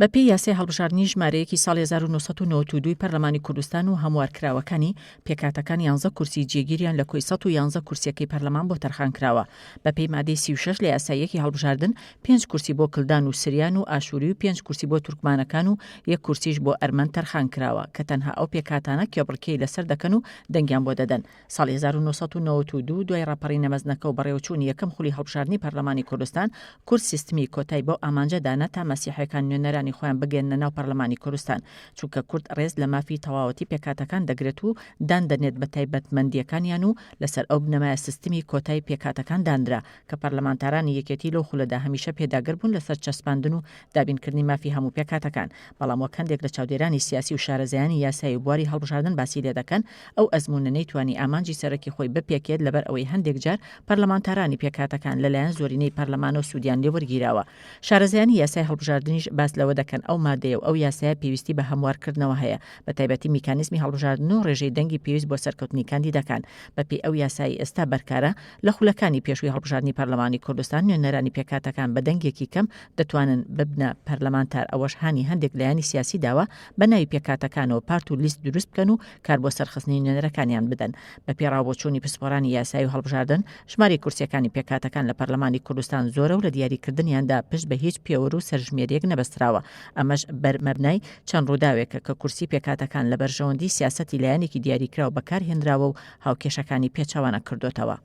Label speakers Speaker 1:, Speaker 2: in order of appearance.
Speaker 1: بەپێی یاسای هەڵبژاردنی ژمارە یەکی ساڵی 1992 ی پەرلەمانی کوردستان و هەموارکراوەکانی، پێکهاتەکان یانزە کورسی جێگیریان لە کۆی 111 کورسیەکەی پەرلەمان بۆ تەرخانکراوە. بەپێی مادەی 36 لە یاسای یەکی هەڵبژاردن، پێنج کورسی بۆ کلدان و سریان و ئاشوری و پێنج کورسی بۆ تورکمانەکان و یەک کورسیش بۆ ئەرمەن تەرخانکراوە کە تەنها ئەو پێکهاتانە کێبڕکێی لەسەر دەکەن و دەنگیان بۆ دەدەن. ساڵی 1992 دوای ڕاپەڕینە مەزنەکە و بەڕێوەچوونی یەکەم خولی هەڵبژاردنی پەرلەمانی کوردستان، کورد سیستمی کۆتای بەو ئامانجە دانا تا مەسیحیەکان نوێنەرانی خۆیان بگەیەننە ناو پەرلەمانی کوردستان، چونکە کورد ڕێز لە مافی تەواوەتی پێکهاتەکان دەگرێت و دان دەنێت بە تایبەتمەندییەکانیان و لەسەر ئەو بنەمایە سیستمی کۆتای پێکهاتەکان دانرا کە پەرلەمانتارانی یەکێتی لەو خولەدا هەمیشە پێداگر بوون لەسەر چەسپاندن و دابینکردنی مافی هەموو پێکهاتەکان. بەڵام وەک هەندێک لە چاودێرانی سیاسی و شارەزایانی یاسایی و بواری هەڵبژاردن باسی لێدەکەن، ئەو ئەزموونە نەیتوانی ئامانجی سەرەکی خۆی بپێکێت لەبەر ئەوەی هەندێک جار پەرلەمانتارانی پێکهاتەکان لەلایەن زۆرینەی پەرلەمانەوە سوودیان لێوەرگیراوە. شارەزایانی یاسای هەڵبژاردنیش باس لەوە دەکەن ئەو مادەیە و ئەو یاسایە پێویستی بە هەموارکردنەوە هەیە، بەتایبەتی میکانیزمی هەڵبژاردن و ڕێژەی دەنگی پێویست بۆ سەرکەوتنی کاندیدەکان. بەپێی ئەو یاسایەی ئێستا بەرکارە، لە خولەکانی پێشووی هەڵبژاردنی پەرلەمانی کوردستان نوێنەرانی پێکهاتەکان بە دەنگێکی کەم دەتوانن ببنە پەرلەمانتار، ئەوەش هانی هەندێک لایەنی سیاسی داوە بە ناوی پێکهاتەکانەوە پارت و لیست دروست بکەن و کار بۆ سەرخستنی نوێنەرەکانیان بدەن. بەپێی ڕاوبۆچوونی پسپۆرانی یاسایی و هەڵبژاردن، ژمارەی کورسییەکانی پێکهاتەکان لە پەرلەمانی کوردستان زۆرە و لە دیاریکردنیاندا پشت بە هیچ پێوەر و سەرژمێرییەک نەبەستراوە، ئەمەش بەرمەبنای چەند ڕووداوێکە کە کورسی پێکهاتەکان لە بەرژەوەندی سیاسەتی لایەنێکی دیاریکراو بەکارهێنراوە و هاوکێشەکانی پێچەوانە کردۆتەوە.